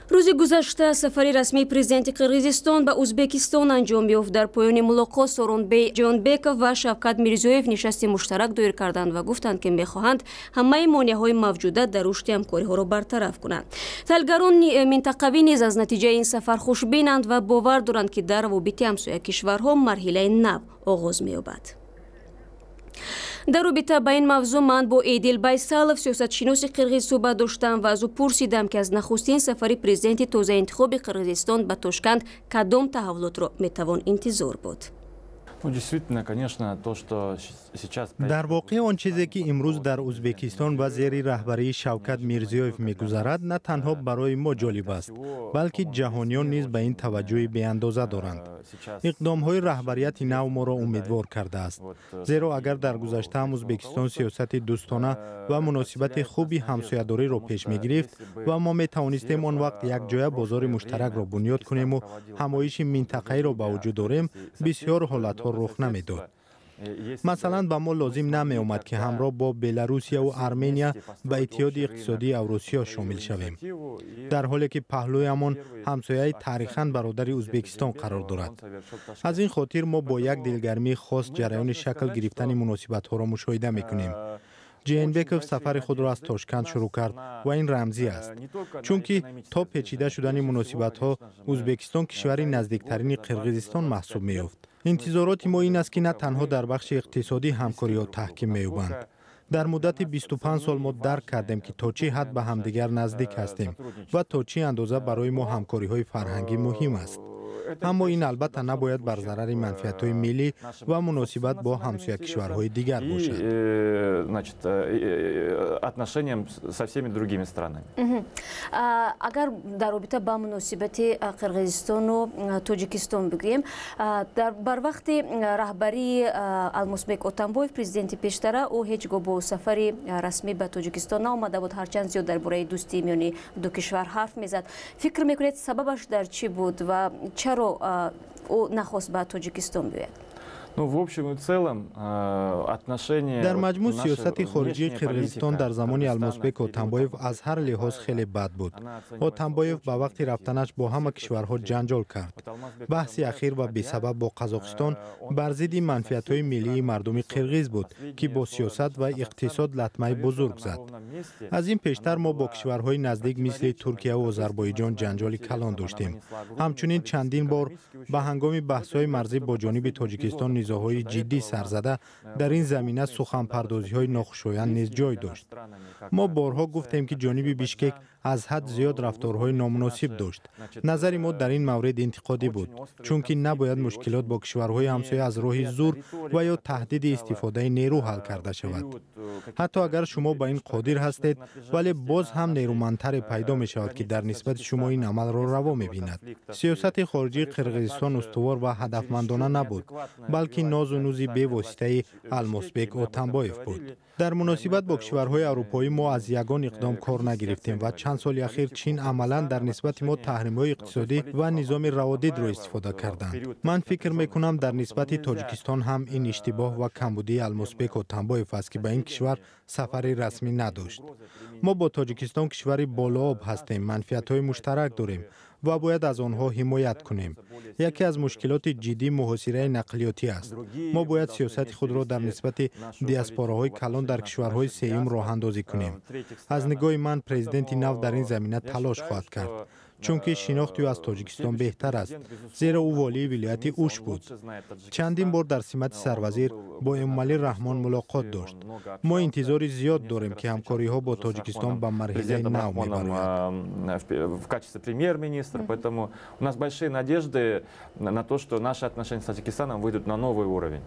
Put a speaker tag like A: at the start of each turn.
A: Рӯзи гузашта сафари расмии президенти Қирғизистон ба Узбекистон анҷом ёфт. Дар поёни мулоқот Сооронбей Жээнбеков ва Шавкат Мирзиёев нишасти муштарак доир карданд ва гуфтанд, ки мехоҳанд ҳамаи монеаҳои мавҷуда дар рушди ҳамкориҳоро бартараф кунанд. Таҳлилгарони минтақавӣ низ аз натиҷаи ин сафар хушбинанд ва бовар доранд, ки дар равобити ҳамсоя кишварҳо марҳилаи нав оғоз меёбад. Дар робита ба ин мавзӯъ ман бо Эдил Байсалов, сиёсатшиноси қирғиз, суҳбат доштам ва аз ӯ пурсидам, ки аз нахустин сафари президенти тозаинтихоби Қирғизистон ба Тошканд кадом таҳаввулотро метавон интизор буд.
B: Ну, действительно, конечно, то, что сейчас.
C: Дар воқеъ, он чизе, ки имрӯз дар Узбекистон ва зери раҳбарии Шавкат Мирзиёев мегузарад, на танҳо барои мо ҷолиб аст, балки ҷаҳониён низ ба ин таваҷҷӯҳи беандоза доранд. Иқдомҳои раҳбарияти нав моро умедвор кардааст, зеро агар дар гузашта ҳам Узбекистон сиёсати дӯстона ва муносибати хуби ҳамсоядориро пеш мегирифт ва мо метавонистем он вақт якҷоя бозори муштаракро бунёд кунему ҳамоиши минтақаиро ба вуҷуд орем, бисёр ҳолатҳо рух намедод. Масалан, ба мо лозим намеомад, ки ҳамроҳ бо Беларусияву Армения ба Иттиҳоди Иқтисодии Авросиё шомил шавем, дар ҳоле ки паҳлӯямон ҳамсояи тарихан бародари Узбекистон қарор дорад. Аз ин хотир мо бо як дилгармии хос ҷараёни шакл гирифтани муносибатҳоро мушоҳида мекунем. Жээнбеков сафари худро аз Тошканд шурӯъ кард ва ин рамзӣ аст, чунки то печида шудани муносибатҳо Узбекистон кишвари наздиктарини Қирғизистон маҳсуб меёфт. Интизороти мо ин аст, ки на танҳо дар бахши иқтисодӣ ҳамкориҳо таҳким меёбанд. Дар муддати 25 сол мо дарк кардем, ки то чӣ ҳад ба ҳамдигар наздик ҳастем ва то чӣ андоза барои мо ҳамкориҳои фарҳангӣ муҳим аст. Аммо ин албатта набояд бар зарари манфиатҳои миллӣ ва муносибат бо ҳамсоя кишварҳои дигар бошад.
B: Значит, отношениям со всеми другими странами.
A: Агар дар робита ба муносибати Қирғизистону Тоҷикистон бигӯем, бар вақти раҳбарии Алмосбек Отамбоев, президенти пештара, ӯ ҳеҷ гоҳ бо сафари расмӣ ба Тоҷикистон наомада буд, ҳарчанд зиёд дар бораи дӯстии миёни ду кишвар ҳарф мезад. Фикр мекунед, сабабаш дар чӣ буд ва чаро ӯ нахост ба Тоҷикистон биёяд?
B: Ну, в общем и целом, отношения.
C: Дар маҷмӯъ, сиёсати хориҷии Қирғизистон дар замони Алмосбек Отамбоев аз ҳар лиҳоз хеле бад буд. Отамбоев ба вақти рафтанаш бо ҳама кишварҳо ҷанҷол кард. Баҳси ахир ва бесабаб бо Қазоқистон бар зидди манфиатҳои миллии мардуми қирғиз буд, ки бо сиёсат ва иқтисод латмаи бузург зад. Аз ин пештар мо бо кишварҳои наздик, мисли Туркияву Озарбойҷон, ҷанҷоли калон доштем. Ҳамчунин чандин бор ба ҳангоми баҳсҳои марзӣ бо ҷониби Тоҷикистон низоъҳои ҷиддӣ сар зада, дар ин замина суханпардозиҳои нохушоянд низ ҷой дошт. Мо борҳо гуфтем, ки ҷониби Бишкек аз ҳад зиёд рафторҳои номуносиб дошт. Назари мо дар ин маврид интиқодӣ буд, чунки набояд мушкилот бо кишварҳои ҳамсоя аз роҳи зур ва ё таҳдиди истифодаи нерӯ ҳал карда шавад. Ҳатто агар шумо ба ин қодир ҳастед, вале боз ҳам нерӯмандтаре пайдо мешавад, ки дар нисбати шумо ин амалро раво мебинад. Сиёсати хориҷии Қирғизистон устувор ва ҳадафмандона набуд, балки нозу нузи бевоситаи Алмосбек Отамбоев буд. Дар муносибат бо кишварҳои аврупоӣ мо аз ягон иқдом кор нагирифтем ва чанд соли ахир Чин амалан дар нисбати мо таҳримҳои иқтисодӣ ва низоми раводидро истифода карданд. Ман фикр мекунам, дар нисбати Тоҷикистон ҳам ин иштибоҳ ва камбудии Алмосбек Отамбоев аст, ки ба ин кишвар сафари расмӣ надошт. Мо бо Тоҷикистон кишвари болооб ҳастем, манфиатҳои муштарак дорем ва бояд аз онҳо ҳимоят кунем. Яке аз мушкилоти ҷиддӣ муҳосираи нақлиётӣ аст. Мо бояд сиёсати худро дар нисбати диаспораҳои калон дар кишварҳои сеюм роҳандозӣ кунем. Аз нигоҳи ман, президенти нав дар ин замина талош хоҳад кард, чунки шинохти ӯ аз Тоҷикистон беҳтар аст, зеро ӯ волии вилояти Уш буд, чандин бор дар симати сарвазир бо Эмомалӣ Раҳмон мулоқот дошт. Мо интизори зиёд дорем, ки ҳамкориҳо бо Тоҷикистон ба марҳилаи нав мебарояд.
B: В качестве премьер-министра, поэтому у нас большие надежды на то, что наши отношения с Таджикистаном выйдут на новый уровень.